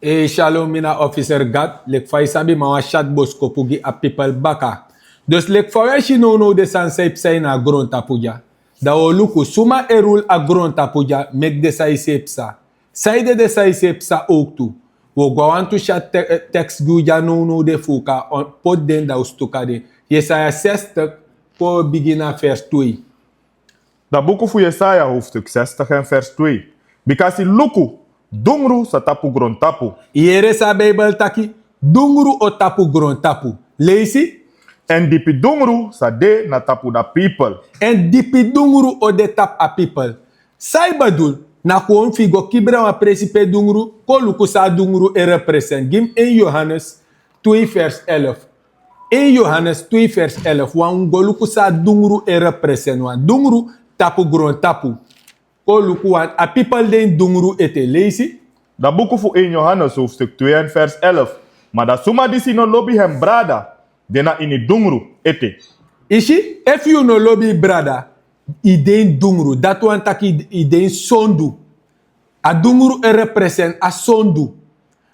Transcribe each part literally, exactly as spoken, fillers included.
E shalom, mi na Officer Gad. Leki fa yu sabi, mi na wan syatu boskopu gi a pipel baka. Dus leki fa wi e si nownow, den sani san e psa ini a grontapu dya, dan wi o luku suma e rule a grontapu dya, meki den sani e psa. San ede den sani e psa owktu? Wi o go na wantu syatu te-, eh, tekst gi wi dya nownow de fu wi kan, eh, poti den, dan wi stuka den. Yesaya zestig, kon wi bigin na vers twee. Da buku fu Yesaya hoofdstuk zestig en vers twee. Bikasi luku, dungru sa tapu grontapu. Yu yere san a Bijbel taki, dungru o tapu grontapu. Leisi. En dipi dungru sa de na tapu da pipel. En dipi dungru o de tapu a pipel. San yu bedoel? Na kon fu yu go kibri na wan presi pe dungru, kon luku san a dungru e represent. Gi mi één Johannes twee vers elf. Één Johannes twee vers elf. Wan go luku san a dungru e represent. Wan dungru tapu grontapu. Kon luku wan, a pipel de ini dungru ete. Leisi. Da buku fu één Johannes hoofdstuk twee en vers elf. Ma da suma disi no lobi en brada, de na ini dungru ete. Yu si, efu yu no lobi yu brada, yu de ini dungru. Dati wani taki yu de ini sondu. A dungru e represent a sondu.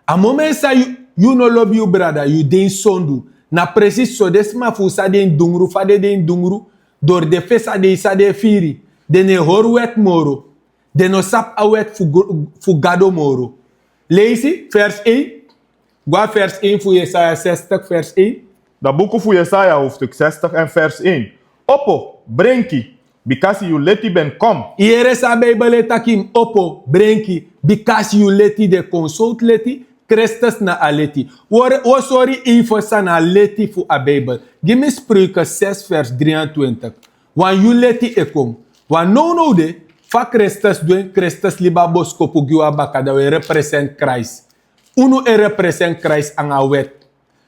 A moment san yu, yu no lobi yu brada, yu de ini sondu. Na precies so den sma fu wi san de ini dungru, fa den de ini dungru, dori den fesa dei san den e firi. Den no e hori wet moro. Den no sabi a wet fu Go-, fu Gado moro. Leisi, vers één. Go na vers één fu Yesaya zestig, vers één. Da buku fu Yesaya hoofdstuk zestig en vers één. Opo, brenki, bikasi yu leti ben kon. Yu yere san a Bijbel e taki, opo, brenki, bikasi yu leti de kon. Sortu leti? Kristus na a leti. Wi o, wi o sori yu fu san na a leti fu a Bijbel. Gi mi Spreuken zes vers drieëntwintig. Wan yu leti e kon. Wan nownow de, fa Kristus du en, Kristus libi a boskopu gi wi a baka, dan wi e represent Christ. Unu e represent Christ anga a wet.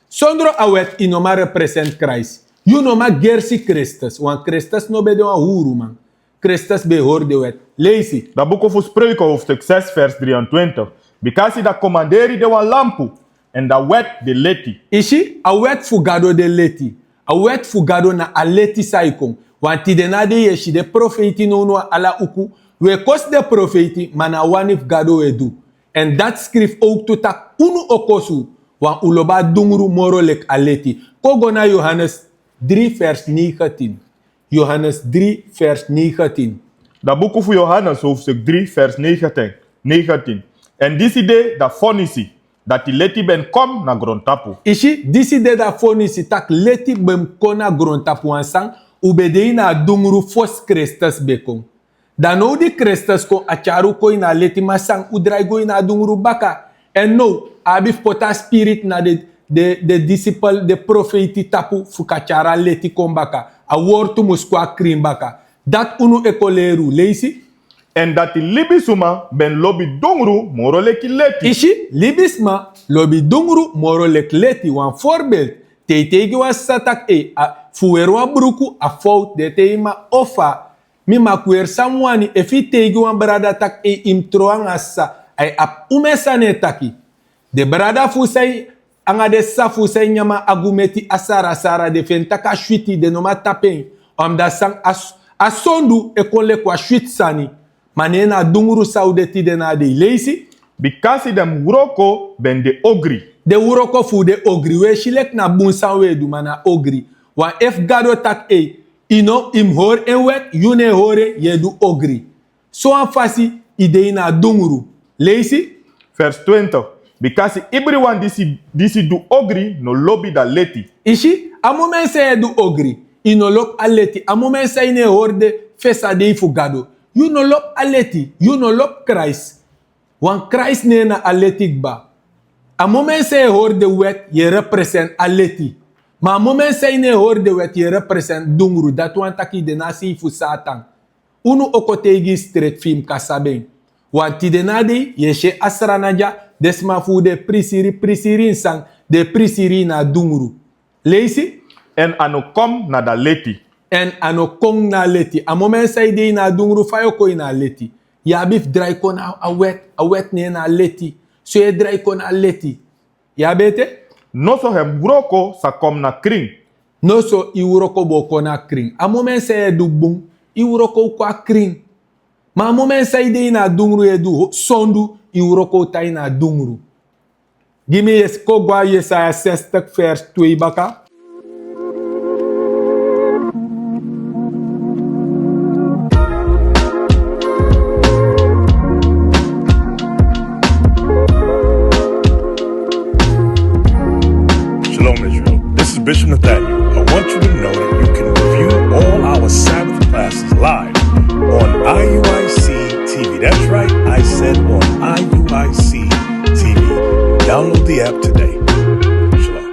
Sondro a wet yu no man represent Christ. Yu no man gersi Kristus, want Kristus no ben de wan huruman. Kristus ben e hori den wet. Leisi. Da buku fu Spreuken hoofdstuk zes vers drieëntwintig. Bikasi da komanderi de wan lampu, en da wet de leti. Yu si, a wet fu Gado de leti. A wet fu Gado na a leti san e kon. Want tide na dei yu e si den profeiti nownow na ala uku. Wi e kosi den profeiti, ma na a wani fu Gado wi e du. En dati skrifi owktu taki unu o kosi unu, want un lobi a dungru moro leki a leti. Kon go na Johannes drie vers negentien. Johannes drie vers negentien. Da buku fu Johannes hoofdstuk drie vers negentien, negentien. En disi de da fonisi, dati leti ben kon na grontapu. Yu si, disi de da fonisi taki leti ben kon na grontapu. Wan san, un ben de ini a dungru fosi Kristus ben kon. Dan now di Kristus kon, a tyari un kon ini a leti, ma san, un drai go ini a dungru baka. En now a abi fu poti a spirit na den, den, den disipel, den profeiti tapu fu kan tyari a leti kon baka. A wortu mus kon na krin baka. Dati unu e kon leri un. Leisi. En dati libisma ben lobi dungru moro leki leti. Yu si, libisma lobi dungru moro leki leti. Wan voorbeeld. Te yu taigi wan sisa taki, ei, a, fu weri wan bruku a fowtu, den e taigi yu, ma ofa mi mag weri san mi wani. Efu yu taigi wan brada taki, ei, yu mus trow anga a sisa, a e abi umen sani e taki. Den brada fu unu san e, anga den sisa fu unu san e nyan a gumeti, a sarasara, den feni taki a switi, den no man tapu en. Omdat san, a s-, a sondu e kon leki wan switi sani. Ma na ini a dungru san un de tide na dei. Leisi. Bikasi den wroko ben de ogri. Den wroko fu un de ogri. Un e si leki na bun san un e du, ma na ogri. Want efu Gado taki, ei, yu no, yu mus hori en wet, yu no e hori en, yu e du ogri. Sowan fasi yu de ini a dungru. Leisi. Vers twintig. Bikasi ibriwan disi, disi du ogri no lobi da leti. Yu si, a moment san yu e du ogri, yu no lobi a leti. A moment san yu no e hori den fesa dei fu Gado, yu no lobi a leti, yu no lobi Christ. Want Christ no e na a leti kba. A moment san yu e hori den wet, yu e represent a leti. Ma a moment san yu no e hori den wet, yu e represent dungru. Dati wani taki yu de na a sei fu Satan. Unu o kon taigi yu straight fu yu mus kan sabi en. Want tide na dei, yu e si en a Sranan dya, den sma fu unu den e prisiri, prisiri ini san, den e prisiri ini a dungru. Leisi. En a no kon na da leti. En a no kon na leti. A moment san yu de ini a dungru, fa yu o kon ini a leti? Yu abi fu drai kon na a wet, a wet no e na a leti. So yu e drai kon na a leti. Yu abi ete? Noso en wroko sa kon na krin. Noso yu wroko bo kon na krin. A moment san yu e du bun, yu wroko o kon na krin. Ma a moment san yu de ini a dungru, yu e du ho-, sondu, yu wroko o tan ini a dungru. Gi mi Yes-, kon go na Yesaya zestig vers twee baka. Shalom, Israel. This is Bishop Nathaniel. I want you to know that you can review all our Sabbath classes live on I U I C T V. That's right, I said on I U I C T V. Download the app today. Shalom.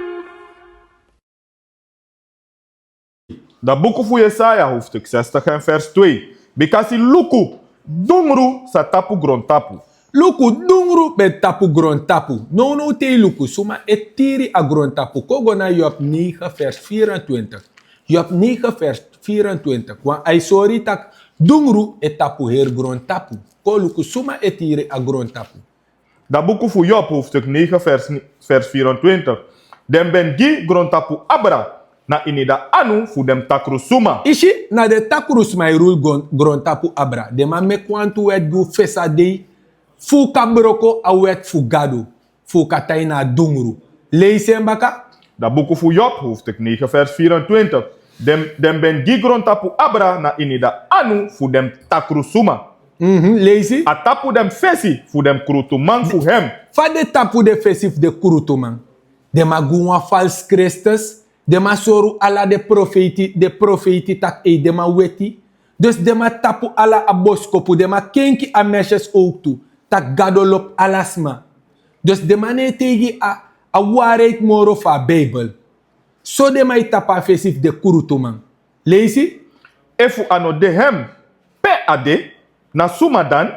Da buku fu Yesaya, hoofdstuk zestig en vers twee. Bikasi luku, dungru sa tapu grontapu. Luku, dungru ben tapu grontapu. Nownow te yu luku, suma e tiri a grontapu. Kon go na Job negen vers vierentwintig. Job negen vers vierentwintig. Want a e sori yu taki dungru e tapu heri grontapu. Kon luku suma e tiri a grontapu. Da buku fu Job, hoofdstuk negen, vers, vers vierentwintig. Den ben gi grontapu abra na ini da anu fu den takru suma. Yu si, na den takru suma e rul gron-, grontapu abra. Den man meki wantu wet gi un fesa dei, fu un kan broko a wet fu Gado, fu un kan tan ini a dungru. Leisi en baka. Da buku fu Job, hoofdstuk negen, vers vierentwintig. Den, den ben gi grontapu abra na ini da anu fu den takru suma. Mhm, leisi. A tapu den fesi fu den krutuman fu hem. Fa den tapu den fesi fu den krutuman? Den man gi un wan falsi Kristus. Den man sori un ala den profeiti, den profeiti taki ei, den man weti. Dus den man tapu ala a boskopu, den man kenki a message ook tu, taki Gado lobi ala sma. Dus den man no e taigi a, a waarheid moro fu a Bijbel. So den man e tapu a fesi fu den krutuman. Leisi. Efu a no de hem, pe a de, na suma dan?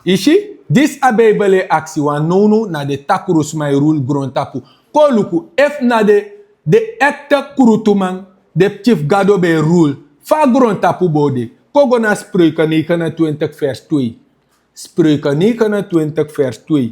Yu si, disi a Bijbel e aksi. Want nownow na den takru suma e rul grontapu. Kon luku, efu na den, den ekte krutuman, den pikin fu Gado ben e rul, fa a grontapu bo de? Kon go na Spreuken negenentwintig vers twee. Spreuken negenentwintig vers twee.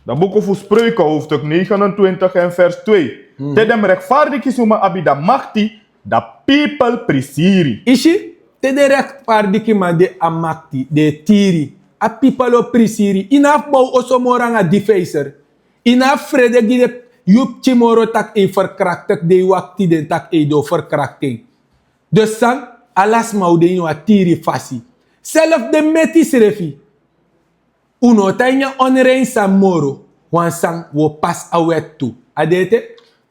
Da buku fu Spreuken, hoofdstuk negenentwintig en vers twee. Mhm. Te den rechtvaardige suma abi da makti, da pipel prisiri. Yu si, te den rechtvaardige man de a makti, den e tiri, a pipel o prisiri. Yu no abi fu bow oso moro nanga difeiser. Yu no abi fu frede gi den, yu pikin moro taki ei, verkracht den, yu wakti den taki ei, den o verkracht en. Dus san, ala sma o de ini wan tiri fasi. Self den meti srefi. Un no o tan ini a onrein sani moro, want san, un o pasi a wet tu. A de ete.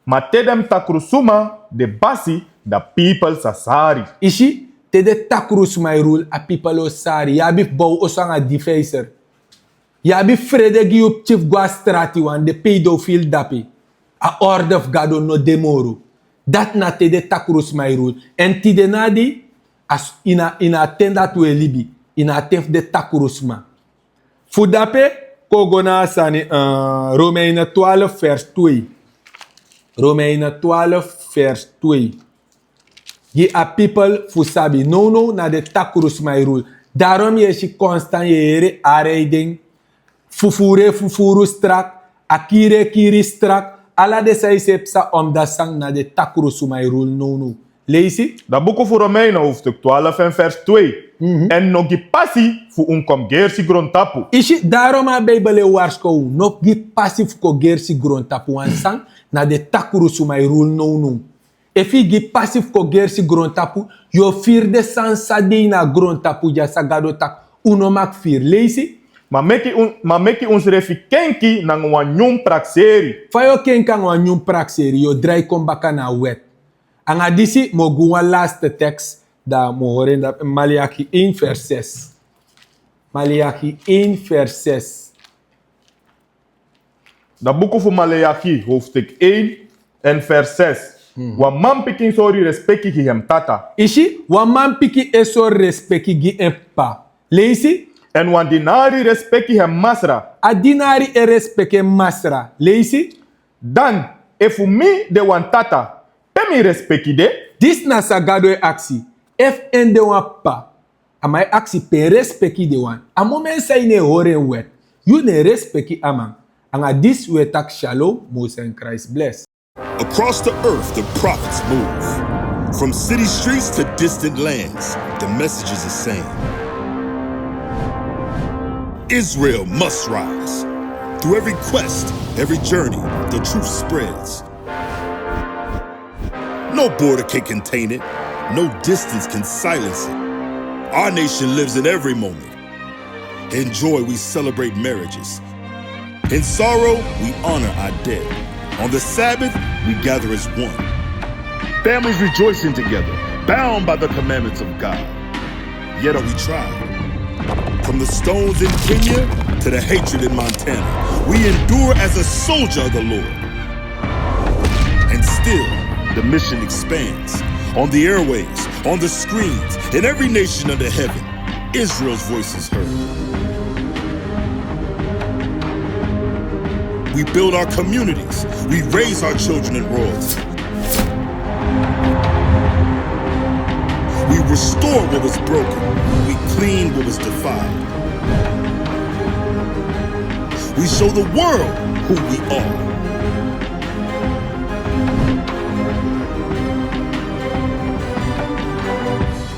Ma te den takru suma de basi, da pipel sa sari. Yu si, te den takru suma e rul, a pipel o sari. Yu abi fu bow oso nanga difeiser. Yu abi fu frede gi yu pikin fu go na strati, want den pedofiel de dape. A orde fu Gado no de moro. Dati na te den takru sma e rul. Èn tide na dei, a s-, ini a, ini a ten dati un e libi, ini a ten fu den takru sma. Fu dape, kon go na a sani, eh, Romeinen twaalf vers twee. Romeinen twaalf vers twee. Gi a pipel fu sabi. Nownow na den takru sma e rul. Daarom yu e si konstan, yu e yere aanrijding, fufuru e fufuru strak, a kiri e kiri strak, ala den sani e psa, omdat san, na den takru suma e rul nownow. Leisi. Da buku fu Romeinen, hoofdstuk twaalf en vers twee. Mhm. Èn no gi pasi fu un kon gersi grontapu. Yu si, daarom a Bijbel e warskow un, no gi pasi fu kon gersi grontapu, want san, na den takru suma e rul nownow. Efu yu gi pasi fu kon gersi grontapu, yu o firi den sani san de ini a grontapu dya san Gado taki un no mag firi. Leisi. Ma meki un, ma meki unsrefi kenki nanga wan nyun prakseri. Fa yu o kenki nanga wan nyun prakseri? Yu o drai kon baka na a wet. Nanga disi mi o gi wan laste tekst, dan mi o hori en, dan Maleachi één vers zes. Maleachi één vers zes. Da buku fu Maleachi, hoofdstuk één en vers zes. Mhm. Wan manpikin sori respeki gi hem tata. Yu si, wan manpikin e sori respeki gi en p'pa. Leisi. Èn wan dinari respeki hem masra. A dinari e respeki en masra. Leisi. Dan, efu mi de wan tata, pe mi respeki de? Disi na san Gado e aksi. Efu en de wan p'pa, a man e aksi pe en respeki de. Want a moment san yu no e hori en wet, yu no e respeki a man. Nanga disi wi e taki shalom, Most High Christ bless. Across the earth, the prophets move. From city streets to distant lands, the message is the same. Israel must rise. Through every quest, every journey, the truth spreads. No border can contain it. No distance can silence it. Our nation lives in every moment. In joy, we celebrate marriages. In sorrow, we honor our dead. On the Sabbath, we gather as one. Families rejoicing together, bound by the commandments of God. Yet are we tried. From the stones in Kenya to the hatred in Montana, we endure as a soldier of the Lord. And still, the mission expands. On the airwaves, on the screens, in every nation under heaven, Israel's voice is heard. We build our communities. We raise our children in royalty. We restore what was broken. We clean what was defiled. We show the world who we are.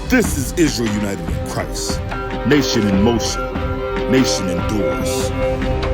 This is Israel united in Christ. Nation in motion. Nation endures.